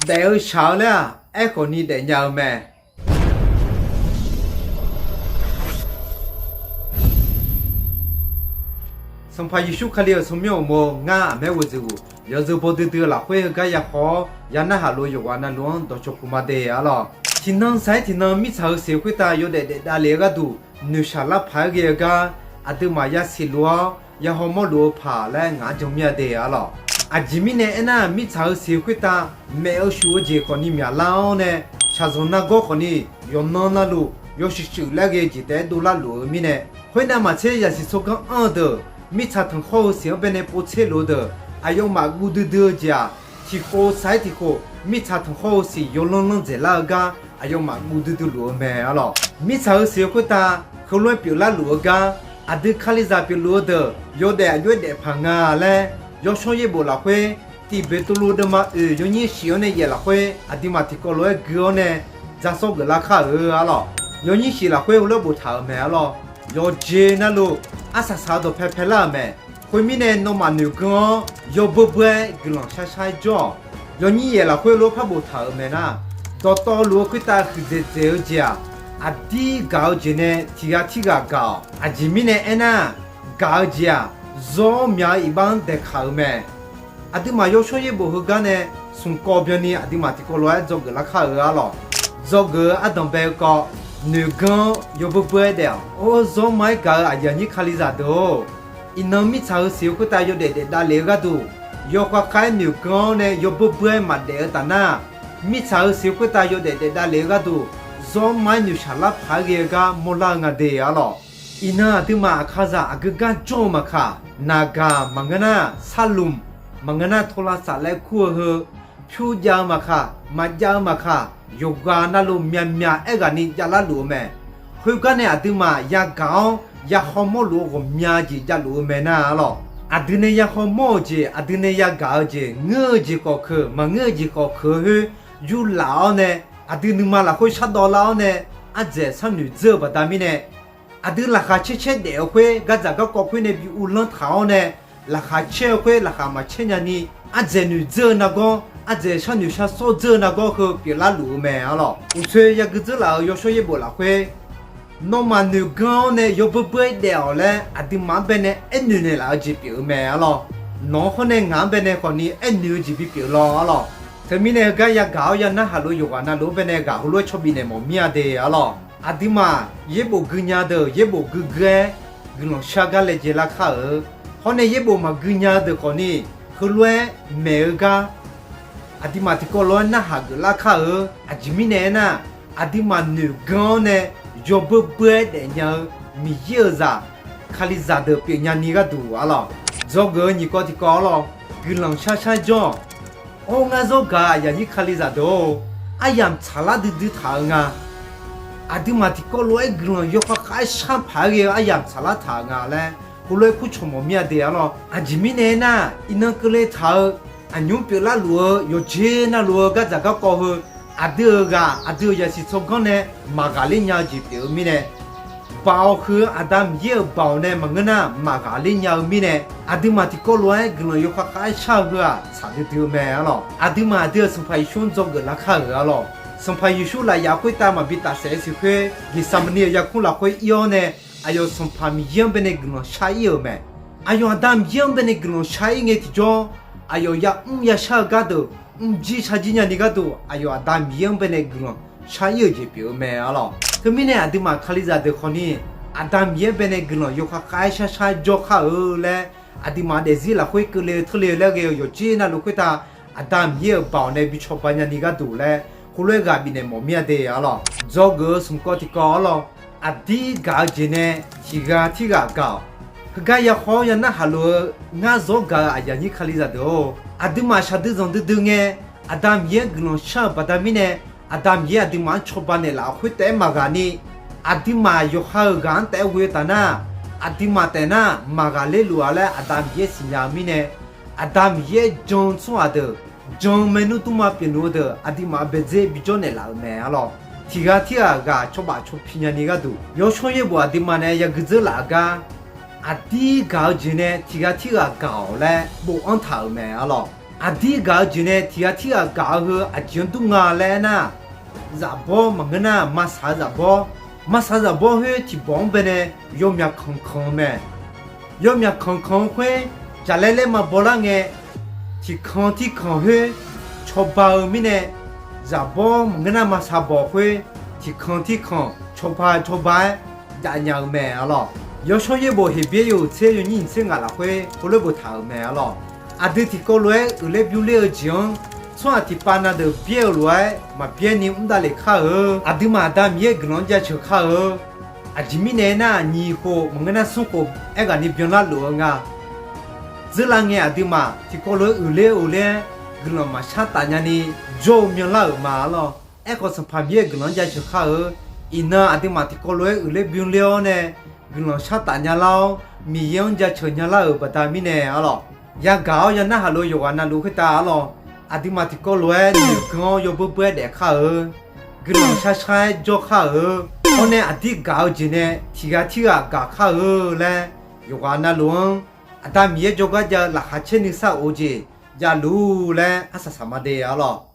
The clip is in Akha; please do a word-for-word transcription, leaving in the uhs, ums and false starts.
Daef-eu shaq-eu laer-aq, aerkhawf ni daefnya-eu mae. Sanqpaq Yeqsur Kali-euq tsawrmyanr uqmov ngar aqmaer ghoeqzeq ghof yawzeu baw duidui-eu lafkhoer heugar ya khawf-awr ya narhaq lof-eu yawqghaq navluf-anr dawqcawq puq ma de arlawq. Tiqnan saiq tiqnan mirtsaq-eu siq khoertav yawdaef daef davlef-eu gharduq noeqshaq larpaq-aer ghae-eu gar aqduimaf yasiq luf-awr ya hawmawr luf-eu paq laer ngaq-anr jan mir-a de arlawq. Aqjeq mirnae aernar, mirtsaq-eu siq khoertav maef-eu shuf-eu jeq khawf ni myaqlar-awr nae, shaqzanq nargawr khawf ni yawqnan navluf yawshuif shuif laer ghae-eu jeq taef-aer dovlar luf-eu mirnae, khoernav maqtser zaqsiq tsawrganr anr-eu deuq, mirtsaq tanqkhawr-eu siq-anr baenae povtser luf-eu deuq, aqyawfmaf guv duidui-eu jeq-aq, tiqkhof saiq tiqkhof mirtsaq tanqkhawr-eu siq yawlanr lanr dzaeqlar-eu gar aqyawfmaf guv duidui luf-eu mae arlawq. Mirtsaq-eu siq-eu khoertav heulof-aer pyeuflar luf-eu gar, aqdui Kalizaq pyeufluf-eu deuq yawdaef aqjox-aer daefpaq nga laer, Yawshawr Yaerbof lafkhoer Tiq Beqtuvluv deuvma oeq yawnyir shif-anr nae yaef lafkhoer aqduimaf tiqkawv lof-aer gui-awr nae dzaqsawr geuflar kar-euq arlawq. Yawnyir shif lafkhoer heulof-aer boftaq-euq mae arlawq. Yawqjeq navluf arsaq saq-eu dawqpae paelar-euq mae. Khoermirnae, nawmaf noeq ganr-awr yawbeur beur-aer guiqlanq shar shar-aer jawr-awq. Yawnyir yaef lafkhoer lof-aer par boftaq-euq mae nar, dawqtawvluf-eu khoertav huiqdzaeq dzaeq-eu jeq-aq, aqdir gaq-eu jeq nae tiq ghaq tirghaq gaq-awq. Aqjeq mirnae aernar, gaq-eu jeq-aq, zawr-awr myaq-eu iqbax-anr daeqkaq-euq mae. Aqduimaf Yawshawr Yaerbof heugar nae smq kawv byanni aqduimaf tiqkawv lof-aer dzawgeuf lar kar-euq arlawq. Dzawgeuf-eu ardanq bae-eu kawv, noeq ganr-awr yawbeur beur-aer daef-awq. Or, zawr ma-aer gaq-eu aqyuif aqnyir Kalizaq deuq-or, iqnan mirtsaq-eu siq-eu khoertav yawdaef daef davlef-eu gharduq, yawkhav khav-aer noeq ganr-awr nae yawbeur beur-aer maqdaef-eu taf nar, mirtsaq-eu siq-eu khoertav yawdaef daef davlef-eu gharduq, zawr ma-aer noeqshaq larpaq-aer ghae-eu gar mawrlar-eu nga de arlawq. Iqnan aqduimaf Aqkaqzaq aqgeu gar jawr-eu maqkaq, naqgaq maqngeur nar sarlmq, maqngeur nar tawlavsaf laer kur-eu heu, pyurjav-eu maqkaq, maqjav-eu maqkaq, yawqghaq navluf myaqmyaq aerghaqni javlar luf-eu mae. Khoergar nae aqduimaf yagaq-awr ya hawmawr luf-eu ghawqmya jeq javluf-eu mae nar arlawq. Aqdui nae ya hawmawr-eu jeq, aqdui nae yagaq-eu jeq, ngeur-eu jeq khawf keuq, maqngeur-eu jeq khawf keuq-eu khoer yurlaf-awr nae, aqdui nuima lafkhoer shardawv lar-awr nae, ardzaeq sharnoeq dzeur-eu baqda mirnae, aqdui laqkhaq caer caer daef-eu khoer gardzaq garkawv khoer nae bi uvlanr taq-awr nae, laqkhaq caer-eu khoer laqkhaq maqcaer nyani, ardzaeq noeq dzeur-eu nargawr, ardzaeq sharnoeq sharsawr dzeur-eu nargawr heu pyeuflar luf-eu mae arlawq. Uqtsoeq yagui dzeurlaf-euq Yawshawr Yaerbof lafkhoer, nawmaf noeq ganr-awr nae yawbeur beur-aer daef-awq laer aqduimaf-anr baenae aernoeq naeqlaf-eu jeq pyeuf-eu mae arlawq. Nawq-anr hawr nae ngaq-anr baenae khawfni aernoeq-eu jeq bipyeuf law arlawq. Teumirnae heugar yagaq-awr ya narhaq lof-eu yawqghaq navluf-anr baenae ghaq heulof-aer cawbif naeq mawf mir-a de arlawq. Aqduimaf yaerbof gui nya deuq yaerbof guigui-aer guiqlanq shar gar laejae lar kar-euq. Hawr nae yaerbof maqgui nya-eu deuq khawfni heulof-aer maeq-eu gar aqduimaf tiqkawv lof-aer narhaq geuflar kar-eu. Aqjeq mirnae aernar, aqduimaf noeq ganr-awr nae yawbeur beur-aer daefnya-eu Miqyaer-euq zaq Kalizaq deuq pyeufnya ni gharduq arlawq. Dzawgeuf-eu nyiq kawv tiqkawv arlawq, guiqlanq shar shar jawr-awq. Or, ngar zawr gaq-eu aqyuif aqnyir Kalizaq deuq-or, aryamq tsaqlar duidui taq-eu nga. Aqduimaf tiqkawv lof-aer guiqlanq yawkhav khav-aer shar paq-aer ghae-eu aryamq tsaqlar taq-euq nga laer heulof-aer kurcawq mawf mir-a de arlawq. Aqjeq mirnae aernar, iqnan keuvle taq-eu aqnymr pyeuflar luf-eu yawqjeq navluf-eu gardzaq garkawv heu, aqdui-euq ghaq aqdui-euq yasiq tsawrganr nae maqghaqler nya-eu jeq pyeuf-eu mirnae, Baoq huiq-eu Aqda Miqyaer-euq baoq nae maqngeur nar maqghaqler nya-eu mirnae, aqduimaf tiqkawv lof-aer guiqlanq yawkhav khav-aer shar-eu heu-aq tsaq duidui-eu mae arlawq. Aqduimaf aqdui-euq Sanqpaq Yeqsur-anr dzawgeuf lar kar-euq arlawq. Sanqpaq Yeqsur lafyaf khoertav maqbi tafsaef-eu siq khoer, Geqsaqmaqni-euq yarkmr lafkhoer ir-awr nae, aqyawf Sanqpaq Miqyaer-anr baenae guiqlanq shar ir-euq mae. Aqyawf Aqda Miqyaer-anr baenae guiqlanq shar ir ngae tiqjawr, aqyawf ya mr ya shar-eu gar deuq mrjir shar jir nyani gharduq, aqyawf Aqda Miqyaer-anr baenae guiqlanq shar ir-euq jeq pyeuf-eu mae arlawq. Teumirnae aqduimaf Kalizaq deuq khawfni, Aqda Miqyaer-anr baenae guiqlanq yawkhav khav-aer shar shar jawr kar-eu laer, aqduimaf daefzir lafkhoer keuvle-eu teurle-eu laer ghae-eu yawqjeq navluf khoertav, Aqda Miqyaer-euq baoq nae bi cawba nyani gharduq laer, heulof-aer ghaq bifnaeq mawf mir-a de arlawq. Dzawgeuf-eu smq kawv tiqkawv arlawq, aqdir gaq-eu jeq nae tiq ghaq tirghaq gaq-awq. Heugar ya haw-awr ya narhaq luf-eu ngar zawr gaq-eu aqyuif aqnyir Kalizaq deuq-or, aqduimaf shaqdui zanqdui dui ngae, Aqda Miqyaer-anr guiqlanq shar-euq baqda mirnae, Aqda Miqyaer aqduimaf-anr cawba naeqlaf-euq khoer taef-aer maqghaq ni, aqduimaf yawqha-euq ghaq-anr taef-aer ghoe-eu taf nar, aqduimaf taef nar maqghaqler luf-a laer Aqda Miqyaer siqnya-eu mirnae, Aqda Miqyaer jan-eu tsawrhaq deuq, jan-eu maernmr dmrma pyeufluf-eu deuq aqduimaf-euq baedzer bijawr naeqlaf-euq mae arlawq. Tiq ghaq tirghaq ghaq cawba cawpi nyani gharduq, Yawshawr Yaerbof aqduimaf nae yagui dzeurlaf-eu gar, aqdir gaq-eu jeq nae tiq ghaq tirghaq gaq-awq laer bofanr taq-euq mae arlawq. Aqdir gaq-eu jeq nae tiq ghaq tirghaq gaq-eu heu aqjeq-anr dur nga laer aernar, zafbawr maqngeur nar masaq-eu zafbawr, masaq-eu zafbawr khoer tiqbawq-anr bae nae yawmyaq kanq kanq-eu mae. Yawmyaq kanq kanq-eu khoer jaqlaer laer ma bawlar ngae, tiqkanq tirkanq khoer cawba-eu mirnae, zafbawr maqngeur nar masaq bawq khoer tiqkanq tirkanq cawba cawba-aer dav nya-eu mae arlawr. Yawshawr yaerbof Heqbyaer yawhuiq tser yawnyir nyiq tser ngaq lafkhoer heulof-aer boftaq-euq mae arlawr. Aqdui tiqkawv lof-aer uiqler bymr ler-eu jeq-anr, tsawrhaq tiqpav na deuq byaer-eu lof-aer maqbyaer ni mr davlef kar-eu. Aqduimaf Aqda Miqyaer-euq guiqlanq-anr jaceuq kar-eu. Aqjeq mirnae aernar, nyiq khof maqngeur nar smr khof aerghaq ni byanlar luf-eu nga. Dzeurlav ngae aqduimaf tiqkawv lof-aer uiqler-eu ler-aer guiqlanq maqshar taf nyani jawr-eu myanlar-euq ma arlawr. Aerkhawf Sanqpaq Miqyaer-euq guiqlanq-anr jaceuq kar-eu. Iqnan aqduimaf tiqkawv lof-aer uiqler bymr ler-awr nae guiqlanq shar taf nyalar-awr, Miqyaer-anr jaceuq nyalar-euq baqda mirnae arlawr. Yagaq-awr yanarhaq lof yawqghaq navluf khoertav arlawr, aqduimaf tiqkawv lof-aer noeqgan-awr yawbeur beur-aer daef kar-eu. Guiqlanq shar shar-aer jawr kar-eu. Awr nae aqdir gaq-eu jeq nae tiq ghaq tirghaq gaq kar-eu laer, yawqghaq navluf-anr Aqda Miqyaer jawrgar jav-eu laqkhaq caer nuisar of-eu jeq javluf laer arsaq saq ma de arlawr.